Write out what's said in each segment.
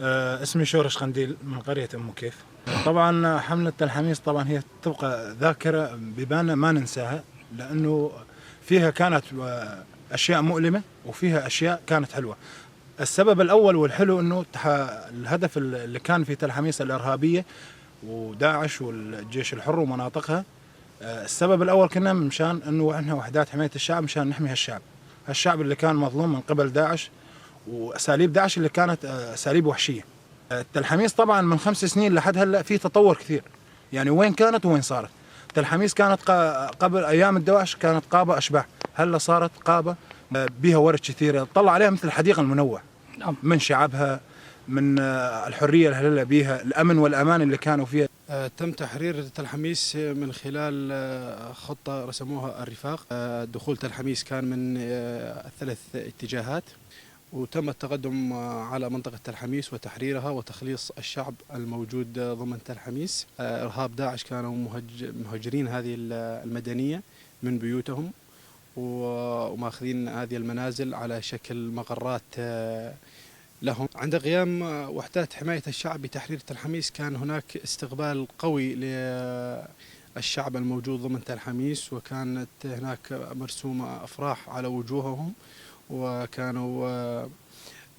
اسمي شورش قنديل من قرية أم كيف. طبعا حملة تلحميس طبعا هي تبقى ذاكرة ببالنا ما ننساها، لأنه فيها كانت أشياء مؤلمة وفيها أشياء كانت حلوة. السبب الأول والحلو أنه الهدف اللي كان في تلحميس الإرهابية وداعش والجيش الحر ومناطقها، السبب الأول كنا مشان أنه احنا وحدات حماية الشعب، مشان نحمي هالشعب، هالشعب اللي كان مظلوم من قبل داعش وأساليب داعش اللي كانت أساليب وحشية. التلحميس طبعا من 5 سنين لحد هلا في تطور كثير، يعني وين كانت وين صارت. تلحميس كانت قبل ايام الدواعش كانت قابه اشباح، هلا صارت قابه بها ورد كثيره، طلع عليها مثل الحديقه المنوع. نعم. من شعبها، من الحريه اللي هلا بيها، الامن والامان اللي كانوا فيها. تم تحرير تلحميس من خلال خطه رسموها الرفاق. دخول تلحميس كان من 3 اتجاهات، وتم التقدم على منطقة تلحميس وتحريرها وتخليص الشعب الموجود ضمن تلحميس. إرهاب داعش كانوا مهجرين هذه المدنية من بيوتهم وماخذين هذه المنازل على شكل مقرات لهم. عند قيام وحدات حماية الشعب بتحرير تلحميس كان هناك استقبال قوي للشعب الموجود ضمن تلحميس، وكانت هناك مرسومة أفراح على وجوههم، وكانوا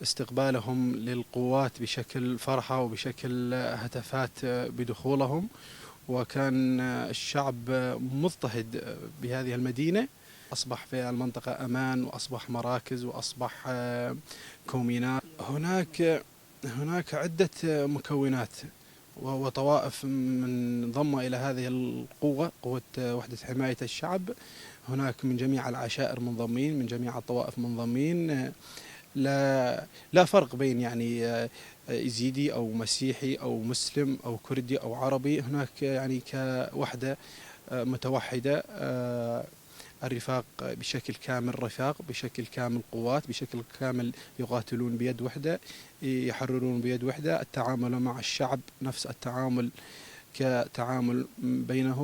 استقبالهم للقوات بشكل فرحة وبشكل هتافات بدخولهم، وكان الشعب مضطهد بهذه المدينة. أصبح في المنطقة أمان، وأصبح مراكز، وأصبح كومينات. هناك عدة مكونات وطوائف من انضم إلى هذه القوة، قوة وحدة حماية الشعب. هناك من جميع العشائر منضمين، من جميع الطوائف منضمين، لا فرق بين يعني يزيدي أو مسيحي أو مسلم أو كردي أو عربي. هناك يعني كوحدة متوحدة، الرفاق بشكل كامل، رفاق بشكل كامل، قوات بشكل كامل، يقاتلون بيد وحدة، يحررون بيد وحدة. التعامل مع الشعب نفس التعامل كتعامل بينهم.